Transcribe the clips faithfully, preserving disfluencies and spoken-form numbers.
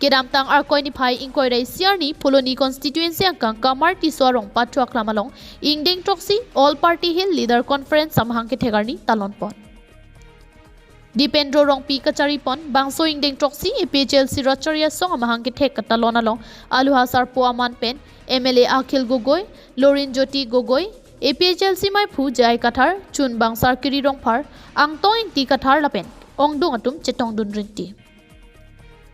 Kedamtang Arkoi niphai ingkoi ra isi arni Phuloni constituency angkang Kamar Tisso arong Pathu Aklam along ingdeng throksi All Party Hill Leader Conference amahang kethek arni talon pon. Dipendro Rongpi kachari pon bangso ingdeng throksi A P H L C Rachari Asong amahang kethek katalon along Aluha Sarpo Aman pen M L A Akhil Gogoi, Lorin Jyoti Gogoi, A P H L C maiphu J I Kathar, Chunbang Sarkiri Rongphar, Angtong Ingti Kathar lapen ongdung atum chetongdun rinti.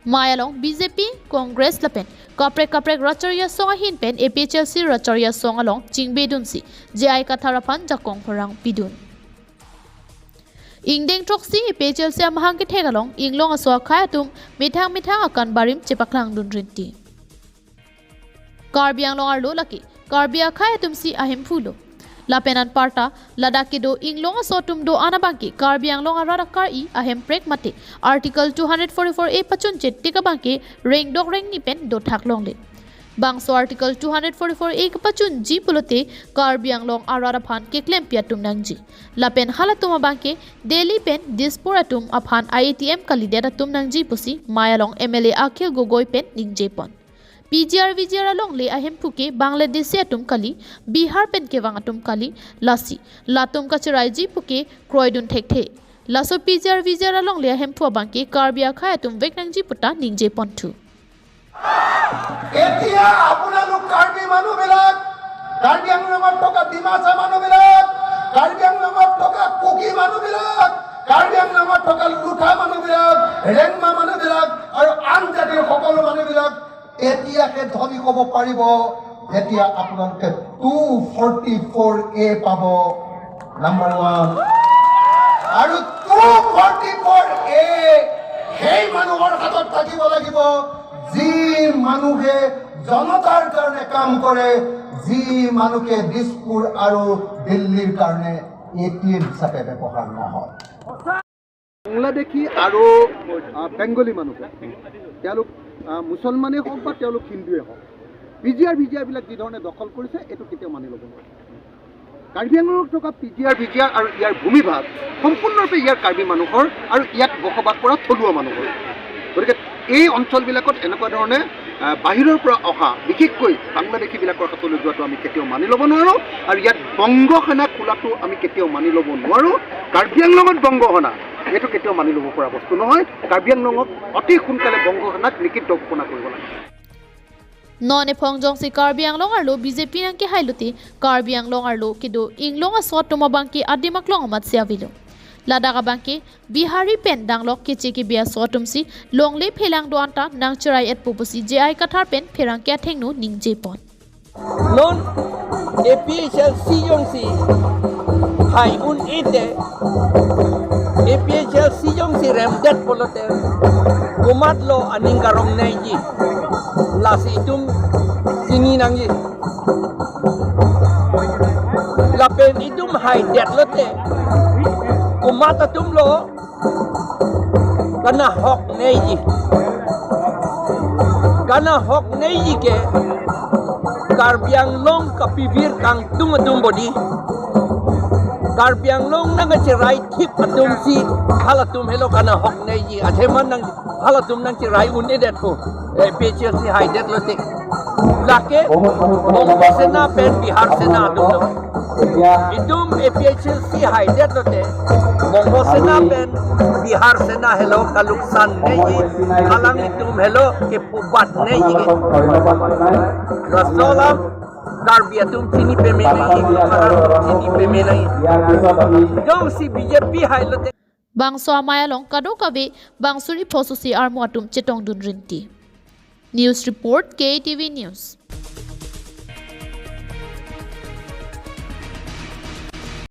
Mei along B J P, Congress lapen kaprek kaprek Rachari Asong ahin pen A P H L C Rachari Asong along chingbedunsi J I Kathar aphan jakong horang pidun. Ingdeng throksi A P H L C amahang kethek along inglong aso akhei atum methang methang akan barim chepaklangdun rinti. Karbi Anglong arlo lake Karbi akhei atumsi ahemphu lo. Lapen anparta ladak kedo inglong aso atum do-an abangke Karbi Anglong arat akari ahemprek mate Article two hundred forty-four A pachunche tik abangke rengdok rengni pen dothak longle. Bangso Article two hundred forty-four A kepachunji pulote Karbi Anglong arat aphan keklempi atum nangji. Lapen halatum abangke Delhi pen Dispur atum aphan I I T M kalidet atum nangji pusi Mei along M L A Akhil Gogoi pen ningje pon. P G R V G R alongle ahemphu ke Bangladeshi atum kali, Bihar pen kevang atum kali, lasi latum kacheraiji puke kroidun thekthe. Laso P G R V G R alongle ahemphu abangke Karbi akhei atum vek nangji puta ningje ponthu. এতিয়া আপোনালোক কাৰ্বি মানুহবিলাক, কাৰ্বি আংলঙত থকা ডিমাচা মানুহবিলাক, কাৰ্বি আংলঙত থকা কুকি মানুহবিলাক, কাৰ্বি আংলঙত থকা লোথা মানুহবিলাক, ৰেংমা মানুহবিলাক আৰু আন জাতিৰ সকলো মানুহবিলাক তেতিয়াহে ধনী হ'ব পাৰিব, যেতিয়া আপোনালোকে টু ফৰ্টি ফ'ৰ এ পাব। Number one. আৰু টু ফৰ্টি ফ'ৰ এ সেই মানুহৰ হাতত থাকিব লাগিব, যি মানুহে জনতাৰ কাৰণে কাম কৰে, যি মানুহে দিছপুৰ আৰু দিল্লীৰ কাৰণে এ টি এম হিচাপে ব্যৱহাৰ নহয়। বাংলাদেশী আৰু আহ, বেংগলী মানুহে তেওঁলোক আহ, মুছলমানেই হওক বা তেওঁলোক হিন্দুৱে হওক, পি জি আৰ ভি জি আৰবিলাক যি ধৰণে দখল কৰিছে, এইটো কেতিয়াও মানি ল'ব নোৱাৰে। কাৰ্বি আংলঙত থকা পি জি আৰ ভি জি আৰ আৰু ইয়াৰ ভূমিভাগ সম্পূৰ্ণৰূপে ইয়াৰ কাৰ্বি মানুহৰ আৰু ইয়াত বসবাস কৰা থলুৱা মানুহৰ। গতিকে এই অঞ্চলবিলাকত এনেকুৱা ধৰণে আহ, বাহিৰৰ পৰা অহা, বিশেষকৈ বাংলাদেশীবিলাকৰ হাতলৈ যোৱাটো আমি কেতিয়াও মানি ল'ব নোৱাৰোঁ আৰু ইয়াত বংগ সেনা খোলাটো আমি কেতিয়াও মানি ল'ব নোৱাৰোঁ। কাৰ্বি আংলঙত বংগ সেনা, এইটো কেতিয়াও মানি ল'ব পৰা বস্তু নহয়। কাৰ্বি আংলঙক অতি সোনকালে বংগ সেনাক নিষিদ্ধ ঘোষণা কৰিব লাগে। Non ephong jongsi Karbi Anglong arlo B J P nangkehailote Karbi Anglong arlo kedo inglong aso atum abangke adim aklong amatsi avelo. Ladak abangke Bihari pen danglok keche kebe aso atumsi longle phelang do-an ta nangcherai-etpo pusi J I Kathar pen pherangke athengno ningje pon. Non A P H L C jongsi hai un-ede, A P H L C jongsi remdet pulote komatlo aning karong neiji, lasi itum chini nangji. Lapen itum haidet lote komat atumlo kanahok neiji. Kanahok neiji ke Karbi Anglong kapivir kangtung atum bodi. Karbi Anglong nangkacherai thip atumsi halatum helo kanahok neiji. Athema nang halatum nangcherai un-edetpo. A P H L C haidet lote. Lake Bongo Sena pen Bihar Sena atumlo. Itum A P H L C haidet lote Bongo Sena pen Bihar Sena helo kaluksan neiji, alanglitum helo kepubat neiji ke. Laso alam Karbi atum chini pame nangji, Bihar atum chini pame nangji. Jongsi B J P hailote. Bangso amei along kadokave bang suri pho susi armu atum chetongdun rinti. News report, K T V News.